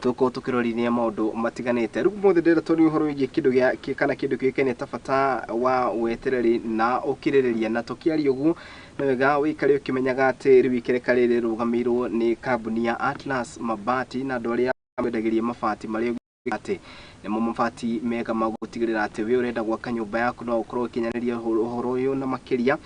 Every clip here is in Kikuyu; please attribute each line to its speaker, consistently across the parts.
Speaker 1: Tũgũkorwo tũkĩrorithia maũndũ matiganĩte. Rĩu ũmũthĩ ndĩrenda twarie ũhoro wĩgiĩ kĩndũ gĩa kana kĩndũ kĩũĩkaine ta bata wa wetereri na ũkirĩrĩria. Na tũkĩaria ũguo nĩ wega wĩikare ũkĩmenyaga atĩ rĩu ikereka rĩrĩ rĩrũgamĩirwo nĩ kambuni ya Atlas Mabati na andũ arĩa mendagĩria mabati marĩa atĩ nĩmo mabati mega ma gũtigĩrĩra atĩ we ũrenda gwaka nyũmba yaku no ũkorwo ũkinyanĩria ũhoro ũyũ na makĩria.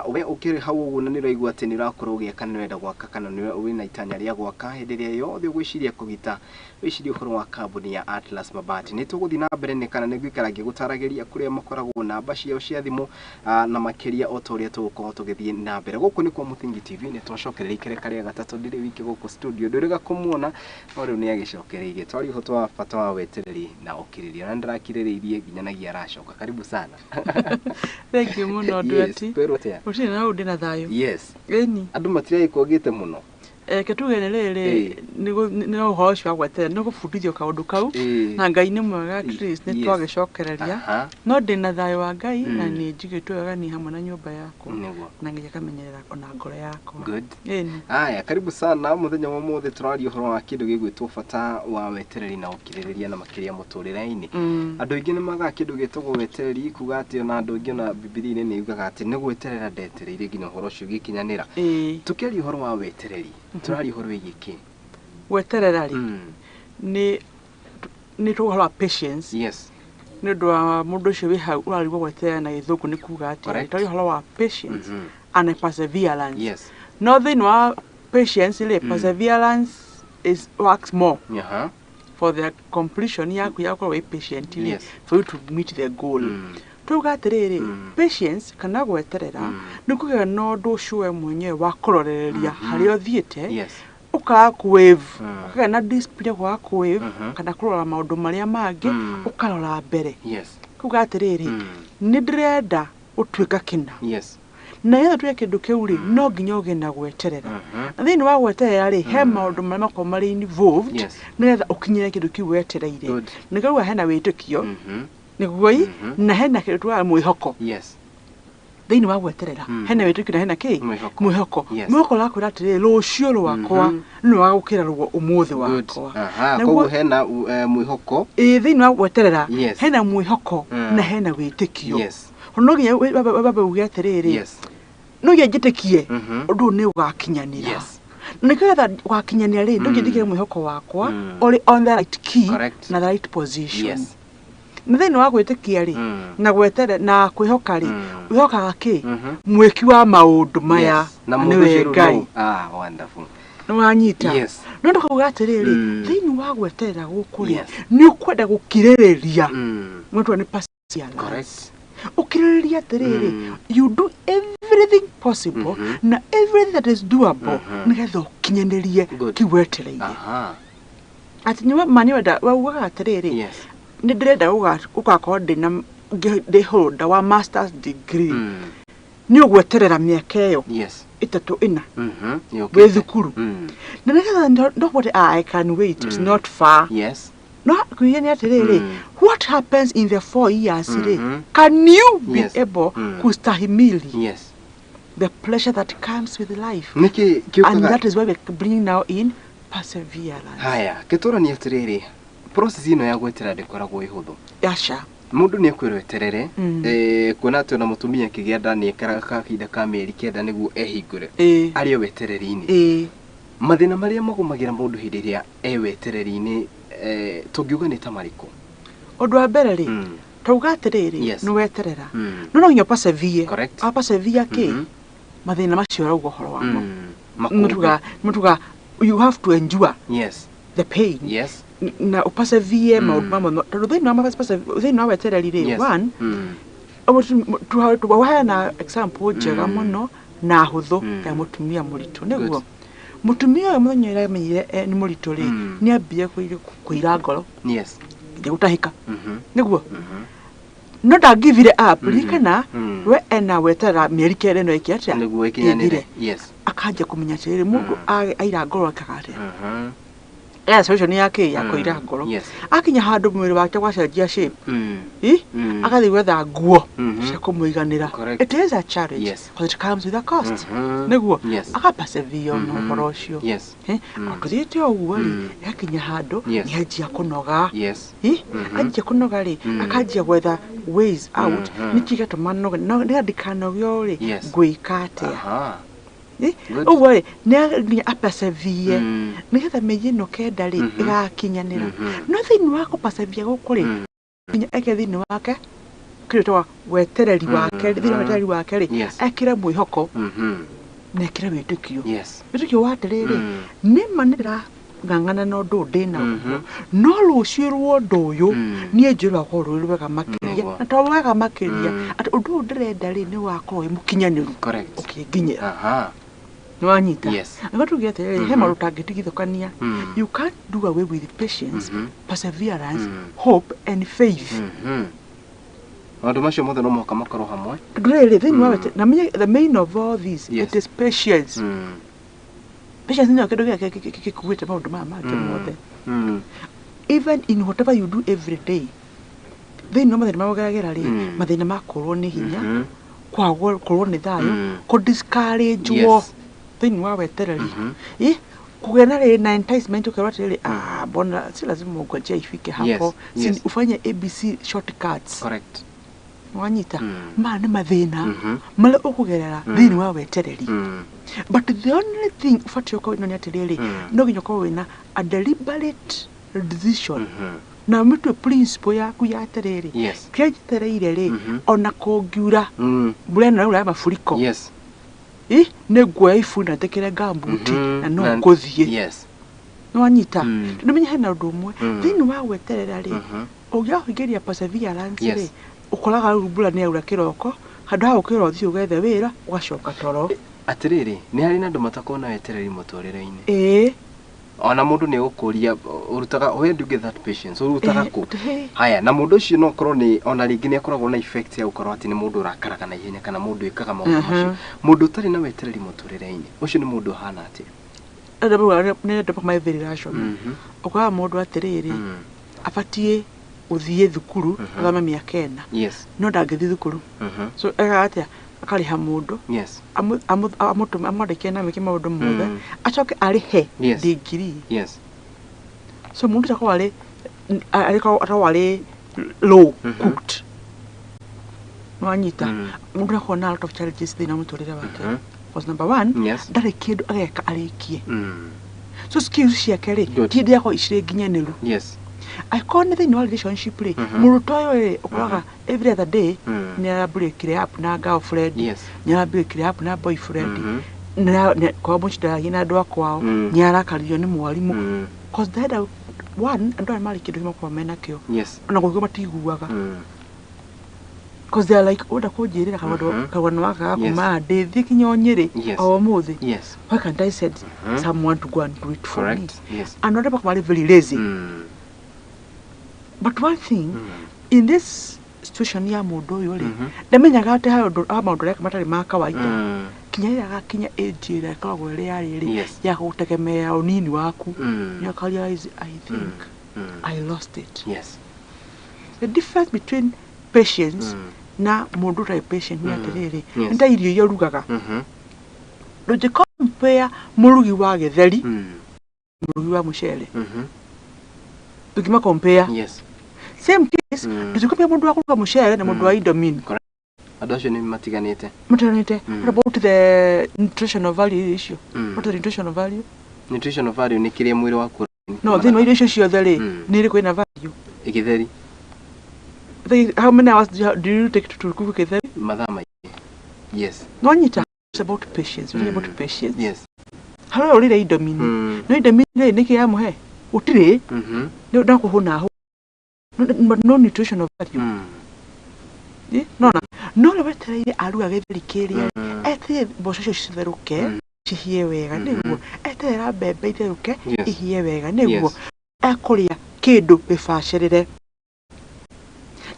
Speaker 1: We ũkĩrĩ hau ũguo na nĩ ũraigua atĩ nĩ ũrakorwo ũgĩaka, nĩ ũrenda gwaka kana nĩ wĩna itanya rĩa gwaka, hĩndĩ ĩrĩa yothe ũgwĩciria kũgita, wĩcirie ũhoro wa kambuni ya Atlas Mabati. Nĩ tũgũthiĩ na mbere nĩ kana nĩ ngũikara ngĩgũtaragĩria kũrĩa makoragwo, namba ciao cia thimũ na makĩria o ta ũrĩa tũgũkorwo tũgĩthiĩ na mbere. Gũkũ nĩ kwa Mũthingi TV, nĩ twacokereria ikereka rĩa gatatũ. Ndirĩ wiki gũkũ studio, ndũrĩga kũmuona, no rĩu nĩ agĩcokereirie. Twaria ũhoro wa bata wa wetereri na ũkirĩrĩria, na nĩndĩrakirĩrĩirie nginyanagia aracoka. Karibu sana.
Speaker 2: Thank you mũno. Ndwati.
Speaker 1: Kwĩrwo atĩa?
Speaker 2: Gũtirĩ na ũndũ, ndĩna thayũ. Ĩni.
Speaker 1: Andũ matiragĩkwongĩte mũno.
Speaker 2: Reke tuge nĩ rĩrĩ, nĩ ũhoro ũcio wa gweterera, nĩ gũbundithio kaũndũ kau na Ngai nĩ mwega, at least nĩ twagĩcokereria. No ndĩna thayũ wa Ngai na nĩ njigĩtwo wega niĩ hamwe na nyũmba yakwa na Ngai akamenyerera ona ngoro yakwa. Ĩni.
Speaker 1: Aya, karibu sana. Mũthenya wa ũmũthĩ tũraria ũhoro wa kĩndũ gĩgwĩtwo bata wa wetereri na ũkirĩrĩria na makĩria mũtũrĩre-inĩ. Andũ aingĩ nĩ magaga kĩndũ gĩtagwo wetereri, kuga atĩ ona andũ aingĩ, ona Bibilia-inĩ nĩ yugaga atĩ nĩ gweterera ndetereire nginya ũhoro ũcio ũgĩkinyanĩra. Tũkĩaria ũhoro wa wetereri, tũraria ũhoro wĩgiĩ kĩ?
Speaker 2: Gweterera rĩ, nĩ ũhoro wa patience. Nĩ ũndũ wa mũndũ ũcio wĩ hau ũrarigwo gweterera na Gĩthũngũ nĩ kuga atĩa. Twaria ũhoro wa patience and perseverance. No thĩinĩ wa patience rĩ, perseverance is works more for the completion yaku ya gũkorwo wĩ patient rĩ, for you to meet the goal. Tuga atĩrĩrĩ, patience kana gweterera nĩ kũgĩa na ũndũ ũcio we mwenyewe wa kũrorereria harĩa ũthiĩte, ũkaga kũwave, ũkagĩa na discipline ya kwaga kũwave kana kũrora maũndũ marĩa mangĩ, ũkarora mbere. Kuga atĩrĩrĩ, nĩ ndĩrenda gũtuĩka kĩna, na nĩgetha ũtuĩke kĩndũ kĩu rĩ, no nginya ũgĩe na gweterera. Na thĩinĩ wa gweterera rĩ, he maũndũ marĩa makoragwo marĩ involved nĩgetha ũkinyĩre kĩndũ kĩu wetereire. Nĩ kauga hena wĩtĩkio nĩguo ĩ, na hena kĩndũ tugaga mwĩhoko. Thĩinĩ wa gweterera hena wĩtĩkio na hena kĩ?
Speaker 1: Mwĩhoko.
Speaker 2: Mwĩhoko. Mwĩhoko ũrakwĩra atĩrĩrĩ, rũciũ rwakwa nĩ rwega gũkĩra ruo ũmũthĩ wakwa.
Speaker 1: Koguo hena mwĩhoko.
Speaker 2: Ĩĩ, thĩinĩ wa gweterera hena mwĩhoko na hena wĩtĩkio. No nginya wambe uge atĩrĩrĩ, no nginya njĩtĩkie ũndũ ũyũ nĩ ũgakinyanĩra. Na nĩgetha ũgakinyanĩra rĩ, no nginya njĩkĩre mwĩhoko wakwa ũrĩ on the right key na the right position. Na thĩinĩ wa gwĩtĩkia rĩ, na gwetere na kwĩhoka rĩ, wĩhokaga kĩ? Mwĩki wa maũndũ maya.
Speaker 1: Na
Speaker 2: na
Speaker 1: mũndũ
Speaker 2: nĩwe
Speaker 1: ũcio rĩu
Speaker 2: Ngai.
Speaker 1: Ah, wonderful.
Speaker 2: Nĩ wanyita?
Speaker 1: Yes.
Speaker 2: No ndũkauga atĩrĩrĩ, thĩinĩ wa gweterera gũkũ rĩ, nĩ ũkwenda gũkirĩrĩria. Mwĩtwa nĩ perseverance. Ũkirĩrĩria atĩrĩrĩ, you do everything possible na everything that is doable nĩgetha ũkinyanĩrie kĩu wetereire. Atĩ nĩ ma nĩ wenda waugaga atĩrĩrĩ, nĩ ndĩrenda gũgakorwo ndĩna ndĩ holder wa masters degree, nĩ ũgweterera mĩaka ĩyo 3, 4
Speaker 1: Yũkĩte.
Speaker 2: wĩ thukuru na nĩgetha ndobote. Ah, I can wait, it's not far. No kuiria nĩ atĩrĩrĩ, what happens in the 4 years rĩ, can you be able kustahimili the pressure that comes with life?
Speaker 1: Nĩkĩ
Speaker 2: And
Speaker 1: kĩũkaga?
Speaker 2: that is why we're bringing now in perseverance.
Speaker 1: Haya, kĩtũranie atĩrĩrĩ, process ĩno ya gweterera ndĩkoragwo ĩhũthũ.
Speaker 2: Aca.
Speaker 1: Mũndũ nĩ ekwĩrwo eterere, kuona atĩ ona mũtumia akĩgĩa nda nĩ ekaraga kahinda ka mĩeri 9 nĩguo ehingũre, arĩ o wetereri-inĩ. Mathĩna marĩa magũmagĩra mũndũ hĩndĩ ĩrĩa e wetereri-inĩ, tũngiuga nĩ ta marĩkũ?
Speaker 2: Ũndũ wa mbere rĩ, tauga atĩrĩrĩ, nĩ weterera, no nginya ũpersevere. Apersevere kĩ? Mathĩna macio ũrauga ũhoro wamo.
Speaker 1: Makũmbĩ.
Speaker 2: Mũtuga you have to endure the pain na ũpersevere maũndũ mamwe, tondũ thĩinĩ wa wetereri rĩ, one, waheana example njega mũno na hũthũ ya mũtumia mũritũ. Nĩguo mũtumia ũyũ mũthenya ũrĩa amenyire nĩ mũritũ rĩ, nĩ ambire kũira ngoro, nginya gũtahĩka, nĩguo no ndangivire up. Ririkana, we ena weterera mĩeri 9 ĩno ĩke atĩa?
Speaker 1: Nĩguo ĩkinyanĩre.
Speaker 2: Ĩthire. Akanjia kũmenya atĩrĩrĩ, mũndũ aira ngoro ekaga atĩa? Ena solution ya kĩ ya
Speaker 1: Mm.
Speaker 2: kũira ngoro.
Speaker 1: Yes.
Speaker 2: Akinya handũ mwĩrĩ wake wacenjia shape,
Speaker 1: Mm.
Speaker 2: ĩ
Speaker 1: Mm.
Speaker 2: agathiĩ gwetha nguo
Speaker 1: Mhm.
Speaker 2: cia kũmũiganĩra.
Speaker 1: Correct.
Speaker 2: It is a challenge
Speaker 1: Yes.
Speaker 2: because it comes with a cost.
Speaker 1: Mhm.
Speaker 2: Nĩguo
Speaker 1: Yes.
Speaker 2: agapersevere na
Speaker 1: Mhm.
Speaker 2: ũhoro ũcio.
Speaker 1: Yes.
Speaker 2: Eh,
Speaker 1: Mm.
Speaker 2: tũthiĩte o ũguo rĩ,
Speaker 1: Mm.
Speaker 2: ĩgakinya handũ
Speaker 1: Yes.
Speaker 2: nĩanjia kũnoga.
Speaker 1: Yes.
Speaker 2: Ĩ,
Speaker 1: Mhm.
Speaker 2: anjia kũnoga rĩ,
Speaker 1: Mm.
Speaker 2: akanjia gwetha ways out.
Speaker 1: Mhm.
Speaker 2: Nĩkĩ gĩatũma noge? No nĩgetha ndikanogio rĩ,
Speaker 1: Yes.
Speaker 2: ngwĩka atĩa?
Speaker 1: Aha.
Speaker 2: Ĩ,
Speaker 1: Good.
Speaker 2: ũguo rĩ, nĩ nginya apersevere
Speaker 1: Mm.
Speaker 2: nĩgetha mĩeri ĩno kenda rĩ,
Speaker 1: Mhm.
Speaker 2: ĩgakinyanĩra.
Speaker 1: Mhm.
Speaker 2: No thĩinĩ wa kũpersevere gũkũ rĩ,
Speaker 1: Mm.
Speaker 2: nginya eke thĩinĩ wake kĩrĩa twĩtaga wetereri wake,
Speaker 1: Mhm.
Speaker 2: thĩinĩ wa wetereri wake rĩ,
Speaker 1: Yes.
Speaker 2: ekĩre mwĩhoko
Speaker 1: Mhm.
Speaker 2: na ekĩre wĩtĩkio.
Speaker 1: Yes.
Speaker 2: Wĩtĩkio wa atĩrĩrĩ,
Speaker 1: Mm.
Speaker 2: nĩma nĩndĩrang'ang'ana na ũndũ ũyũ ndĩnaguo,
Speaker 1: Mhm.
Speaker 2: no rũciũ rwa ũndũ ũyũ
Speaker 1: Mm.
Speaker 2: niĩ njũĩ rwakorwo rwĩ rwega makĩria,
Speaker 1: Nĩguo.
Speaker 2: na to wega makĩria,
Speaker 1: Mm.
Speaker 2: atĩ ũndũ ũyũ ndĩrenda rĩ nĩ wakorwo wĩ mũkinyanĩru
Speaker 1: Correct.
Speaker 2: ũkĩnginyĩra.
Speaker 1: Aha.
Speaker 2: Nĩwanyita?
Speaker 1: Yes.
Speaker 2: Nĩguo tuge atĩrĩrĩ, he
Speaker 1: Mhm.
Speaker 2: maũndũ ũtangĩtigithũkania.
Speaker 1: Mm.
Speaker 2: You can't do away with patience,
Speaker 1: Mhm.
Speaker 2: perseverance,
Speaker 1: Mm.
Speaker 2: hope and faith.
Speaker 1: Mhm. Maũndũ macio mothe no mũhaka makorwo hamwe.
Speaker 2: Tondũ rĩrĩ, thĩinĩ wa
Speaker 1: Mm.
Speaker 2: wete, na menye the main of all this,
Speaker 1: Yes.
Speaker 2: it is patience.
Speaker 1: Mm.
Speaker 2: Patience nĩyo kĩndũ gĩake gĩkuĩte maũndũ maya mangĩ
Speaker 1: Mm.
Speaker 2: mothe.
Speaker 1: Mm.
Speaker 2: Even in whatever you do every day, thĩinĩ wa mathĩna marĩa ũgeragĩra rĩ,
Speaker 1: Mm.
Speaker 2: mathĩna ma kũrwo nĩ hinya,
Speaker 1: Mhm.
Speaker 2: kwagwo kũrwo nĩ thayũ,
Speaker 1: Mm.
Speaker 2: kũ discourage-wo
Speaker 1: Yes.
Speaker 2: thĩinĩ wa wetereri.
Speaker 1: Mhm.
Speaker 2: Ĩ, kũgĩa na rĩrĩ na enticement ũkerwo atĩrĩrĩ, ah, mbona si lazima ungojee ifike hapo.
Speaker 1: Yes,
Speaker 2: Si
Speaker 1: yes.
Speaker 2: ufanye ABC shortcuts.
Speaker 1: Correct.
Speaker 2: Wanyita?
Speaker 1: Mm.
Speaker 2: Maya nĩ mathĩna
Speaker 1: Mhm.
Speaker 2: marĩa ũkũgerera
Speaker 1: Mm.
Speaker 2: thĩinĩ wa wetereri.
Speaker 1: Mm.
Speaker 2: But the only thing ũbatiĩ ũkorwo wĩna nĩ atĩrĩrĩ,
Speaker 1: Mm.
Speaker 2: no nginya ũkorwo wĩna a deliberate decision.
Speaker 1: Mhm.
Speaker 2: Na ũmĩtue principle yaku ya atĩrĩrĩ,
Speaker 1: Yes.
Speaker 2: kĩrĩa njetereire rĩ,
Speaker 1: Mhm.
Speaker 2: ona kũngiura
Speaker 1: Mm.
Speaker 2: mbura ĩno yaura ya mafuriko,
Speaker 1: Yes.
Speaker 2: ĩ nĩ nguoya iburi na njĩkĩre ngambuti
Speaker 1: Mhm.
Speaker 2: na no ngũthiĩ.
Speaker 1: Yes.
Speaker 2: Nĩwanyita?
Speaker 1: Mm.
Speaker 2: Tondũ menye hena ũndũ ũmwe
Speaker 1: Mm.
Speaker 2: thĩinĩ wa gweterera rĩ,
Speaker 1: Mhm.
Speaker 2: ũngĩaga kũingĩria perseverance
Speaker 1: Yes.
Speaker 2: rĩ, ũkoraga rĩu mbura nĩ yaura kĩroko, handũ ha gũkĩra ũthiĩ ũgethe wĩra, ũgacoka toro.
Speaker 1: Atĩrĩrĩ, nĩ harĩ na andũ matakoragwo na wetereri mũtũrĩre-inĩ.
Speaker 2: Ĩĩ.
Speaker 1: Ona mũndũ nĩ egũkũria ũrutaga, where do you get that patience? Ũrutaga kũ?
Speaker 2: Ĩĩ.
Speaker 1: Haya, na mũndũ ũcio no akorwo nĩ ona rĩngĩ nĩ akoragwo na effect ya gũkorwo atĩ nĩ mũndũ ũrakaraga na ihenya kana mũndũ wĩkaga maũndũ
Speaker 2: Mhm.
Speaker 1: macio. Mũndũ ũtarĩ na wetereri mũtũrĩre-inĩ, ũcio nĩ mũndũ ũhana atĩa?
Speaker 2: Andũ maugaga nĩ andũ marĩ very rational.
Speaker 1: Mhm.
Speaker 2: Ũkoraga mũndũ atĩrĩrĩ,
Speaker 1: Mm.
Speaker 2: abatiĩ gũthiĩ thukuru
Speaker 1: Mhm.
Speaker 2: athome mĩaka ĩna,
Speaker 1: Yes.
Speaker 2: no ndangĩthiĩ thukuru.
Speaker 1: Mhm.
Speaker 2: So ekaga atĩa? Akarĩha mũndũ,
Speaker 1: Yes.
Speaker 2: amũtũme amwandĩke na amwĩke maũndũ mothe,
Speaker 1: Mm.
Speaker 2: acoke arĩhe
Speaker 1: Yes.
Speaker 2: degree.
Speaker 1: Yes.
Speaker 2: So mũndũ ũcio akoragwo arĩ akoragwo arĩ low
Speaker 1: Mhm.
Speaker 2: cooked. Nĩwanyita?
Speaker 1: Mm.
Speaker 2: Mũndũ akoragwo na a lot of challenges thĩinĩ wa mũtũrĩre wake.
Speaker 1: Mhm.
Speaker 2: Because number one,
Speaker 1: Yes.
Speaker 2: ndarĩ kĩndũ ageka arĩkie.
Speaker 1: Mm.
Speaker 2: So skills ciake rĩ,
Speaker 1: Good.
Speaker 2: ti hĩndĩ yakorwo cirĩ nginyanĩru.
Speaker 1: Yes.
Speaker 2: Angĩkorwo nĩ thĩinĩ wa relationship rĩ,
Speaker 1: Mhm.
Speaker 2: mũndũ ta ũyũ rĩ, ũkoraga every other day
Speaker 1: Mm.
Speaker 2: nĩ arabreakire up na girlfriend,
Speaker 1: Yes.
Speaker 2: nĩ arabreakire up na boyfriend,
Speaker 1: Mhm.
Speaker 2: kwao mũciĩ ndaragia na andũ a kwao,
Speaker 1: Mm.
Speaker 2: nĩ arakaririo nĩ mwarimũ.
Speaker 1: Mm.
Speaker 2: Cause ndarenda one, andũ aya marĩ kĩndũ kĩmwe menakĩo,
Speaker 1: Yes.
Speaker 2: ona gũkũ matiguaga.
Speaker 1: Mm.
Speaker 2: Cause they are like, ũrenda kũnjĩrĩra
Speaker 1: Mhm.
Speaker 2: karũgano gaka ga
Speaker 1: Yes.
Speaker 2: kuma ndĩthiĩ kinya o Nyĩrĩ
Speaker 1: Yes.
Speaker 2: o ũmũthĩ.
Speaker 1: Yes.
Speaker 2: Why can't I send
Speaker 1: Mhm.
Speaker 2: someone to go and do it for me?
Speaker 1: Correct. Yes.
Speaker 2: And andũ marĩ very lazy.
Speaker 1: Mm.
Speaker 2: But one thing,
Speaker 1: Mm.
Speaker 2: in this situation ya mũndũ ũyũ rĩ,
Speaker 1: Mhm.
Speaker 2: ndamenyaga atĩ harĩ ũndũ maũndũ areka matarĩ ma kawaida.
Speaker 1: Mm.
Speaker 2: Kinya rĩrĩa agakinya age ĩrĩa ĩkoragwo ĩrĩ ya rĩrĩ,
Speaker 1: Yes.
Speaker 2: ya gũtegemea ũnini waku,
Speaker 1: Mm.
Speaker 2: nĩ aka realize, I think
Speaker 1: Mm.
Speaker 2: I lost it.
Speaker 1: Yes.
Speaker 2: The difference between patience
Speaker 1: Mm.
Speaker 2: na mũndũ ũtarĩ patient nĩ
Speaker 1: Mm.
Speaker 2: atĩrĩrĩ,
Speaker 1: Yes.
Speaker 2: nĩ ta irio iria ũrugaga.
Speaker 1: Mhm.
Speaker 2: Ndũngĩ compare mũrugi wa gĩtheri
Speaker 1: Mm.
Speaker 2: mũrugi wa mũcere.
Speaker 1: Mhm.
Speaker 2: Ndũngĩma compare.
Speaker 1: Yes.
Speaker 2: Same case,
Speaker 1: Mm.
Speaker 2: ndũngĩ compare mũndũ wa kũruga mũcere na mũndũ wa Indomie.
Speaker 1: Andũ acio nĩ matiganĩte.
Speaker 2: Matiganĩte.
Speaker 1: Mm.
Speaker 2: What about the nutritional value irio icio?
Speaker 1: Mm.
Speaker 2: What is the nutritional value?
Speaker 1: Nutritional value nĩ kĩrĩa mwĩrĩ waku
Speaker 2: No, thĩinĩ wa irio icio ciothe rĩ,
Speaker 1: Mm.
Speaker 2: nĩ ĩrĩkũ ĩna value?
Speaker 1: Gĩtheri.
Speaker 2: How many hours do you take to cook gĩtheri?
Speaker 1: Mathaa maingĩ. Yes.
Speaker 2: No nyita. It's about patience. We're talking
Speaker 1: Mm.
Speaker 2: about patience.
Speaker 1: Yes.
Speaker 2: Harĩa ũrĩire Indomie.
Speaker 1: Mm.
Speaker 2: No Indomie rĩ, nĩkĩ yamũhe? Gũtirĩ.
Speaker 1: Mhm.
Speaker 2: Nĩ no kũhũna hũ. No, no nutritional value.
Speaker 1: Mm.
Speaker 2: Nona. No rĩ wetereire aruga gĩtheri kĩrĩa.
Speaker 1: Mm.
Speaker 2: Etereire mboco icio citherũke.
Speaker 1: Mm.
Speaker 2: Cihĩe wega
Speaker 1: Mhm.
Speaker 2: nĩguo. Eterera mbembe itherũke
Speaker 1: Yes.
Speaker 2: ihĩe wega nĩguo.
Speaker 1: Yes.
Speaker 2: Ekũrĩa kĩndũ gĩbacĩrĩre.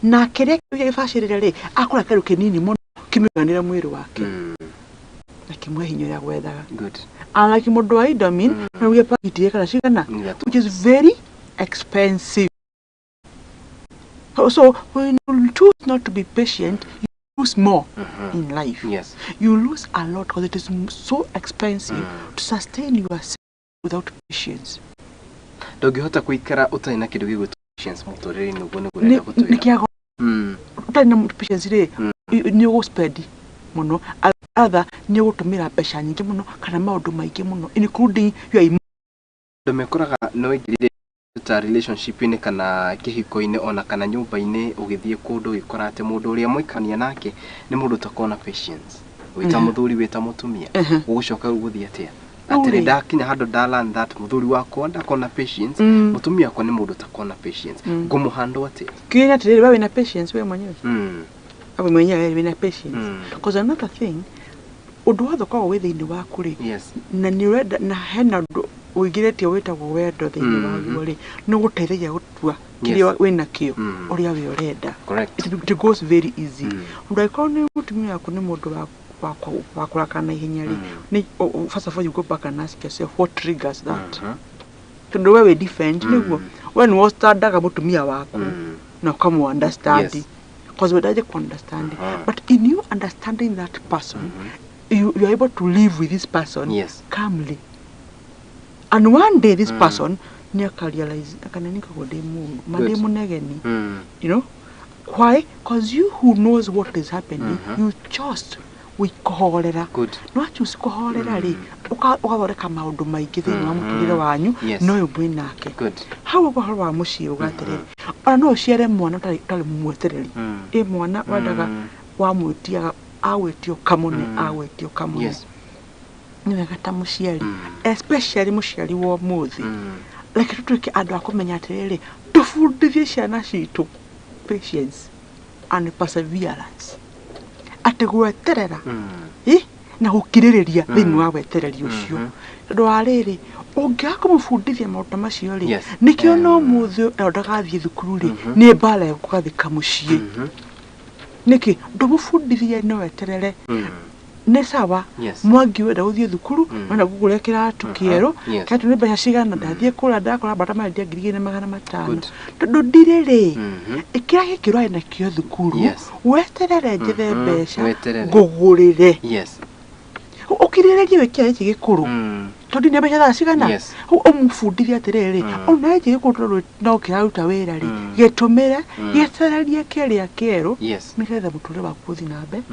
Speaker 2: Na kĩrĩa kĩu gĩbacĩrĩre rĩ, akũrĩa kĩndũ kĩnini mũno kĩmũiganĩre mwĩrĩ wake.
Speaker 1: Mm.
Speaker 2: Na kĩmũ Ũkĩmũhe hinya ũrĩa gwethaga.
Speaker 1: Good.
Speaker 2: Unlike mũndũ wa Indomie, no uge pakiti kana cigana,
Speaker 1: Ithatũ.
Speaker 2: which is very expensive. So when you choose not to be patient, you lose more in life. You lose a lot because it is so expensive to sustain yourself without patience.
Speaker 1: Ndũngĩhota gũikara ũtarĩ na kĩndũ gĩgwĩtwo patience mũtũrĩre-inĩ, ũguo nĩguo
Speaker 2: Nĩ
Speaker 1: ũrenda gũtwĩra.
Speaker 2: Nĩ kĩa ũtarĩ na patience rĩ, nĩ ũgũspend mũno, other nĩ ũgũtũmĩra mbeca nyingĩ mũno kana maũndũ maingĩ mũno, including your
Speaker 1: Andũ mekoraga no ingĩrire ta relationship-inĩ kana kĩhiko-inĩ ona kana nyũmba-inĩ, ũgĩthiĩ kũndũ ũgĩkora atĩ mũndũ ũrĩa mwaikania nake nĩ mũndũ ũtakoragwo na patience, wĩta mũthuri, wĩta mũtumia, ũgũcoka rĩu gũthiĩ atĩa
Speaker 2: Rĩu
Speaker 1: atĩ nĩ
Speaker 2: rĩ.
Speaker 1: ndakinya handũ nda learn that mũthuri wakwa ndakoragwo na patience, mũtumia wakwa nĩ mũndũ ũtakoragwo na patience, ngũmũhandle atĩa?
Speaker 2: Kiuga atĩrĩrĩ, we wĩna patience we mwenyewe? We mwenyewe wĩna patience? Because another thing, ũndũ wothe ũkoragwo wĩ thĩinĩ waku rĩ, na nĩ ũrenda na hena ũndũ ũingĩrĩtio wĩtagwo wendo thĩinĩ waguo rĩ, nĩ ũgũteithagia gũtua kĩrĩa wĩnakĩo, ũrĩa we ũrenda. It goes very easy. Ũndũ angĩkorwo nĩ mũtumia waku nĩ mũndũ wa kũrakara na ihenya rĩ, nĩ first of all you go back and ask yourself what triggers that, tondũ we wĩ different. Nĩguo we nĩwe ũstandaga mũtumia waku na ũkamũ understand, because we ndaje ku understand, but in you understanding that person, you are able to live with this person calmly, and one day this person nĩ akarealize kana nĩ kagwo ndĩ mũru ma ndĩ mũnegeni. You know why? Because you who knows what is happening, you just wĩkũhorera. No choose kũhorera rĩ, ũgathondeka maũndũ maingĩ thĩinĩ wa mũtũrĩre wanyu. No ũyũ mwĩ nake hau ũguo, ũhoro wa mũciĩ uga atĩrĩrĩ, ona no ũciare mwana ũtarĩ mwetereri. Ĩ mwana wendaga wamwĩtiaga agwĩtio kamũne, agwĩtio kamũne. Nĩ wega ta mũciari, especially mũciari wa ũmũthĩ, reke tũtuĩke andũ a kũmenya atĩrĩrĩ, tũbundithie ciana citũ patience and perseverance, atĩ gweterera ĩ na gũkirĩrĩria thĩinĩ wa wetereri ũcio, tondũ wa rĩrĩ, ũngĩaga kũmũbundithia maũndũ ta macio rĩ, nĩkĩo no mũthĩ ĩyo ndagathiĩ thukuru rĩ, nĩ mbara ĩgũgathĩka mũciĩ. Nĩkĩ ndũmũbundithie no eterere? Nĩ sawa. Mwangi wenda gũthiĩ thukuru, wenda kũgũra kĩratũ kĩerũ. Kĩratũ nĩ mbeca cigana? Ndathiĩ kũrĩa ndakora bata marendia 2500. Tondũ ndirĩ rĩ, ĩkĩra gĩkĩ ũrarĩ nakĩo thukuru, weterere njethe mbeca
Speaker 1: Weterere.
Speaker 2: ngũgũrĩre. Ũkirĩrĩrie wĩkĩra gĩkĩ gĩkũrũ, tondũ ndina mbeca thaa cigana. Hau ũmũbundithie atĩrĩrĩ, ona gĩkĩ gĩkũrũ tondũ no kĩraruta wĩra rĩ, gĩtũmĩre, gĩetererie kĩrĩa kĩerũ, nĩgetha mũtũrĩre waku ũthiĩ na mbere.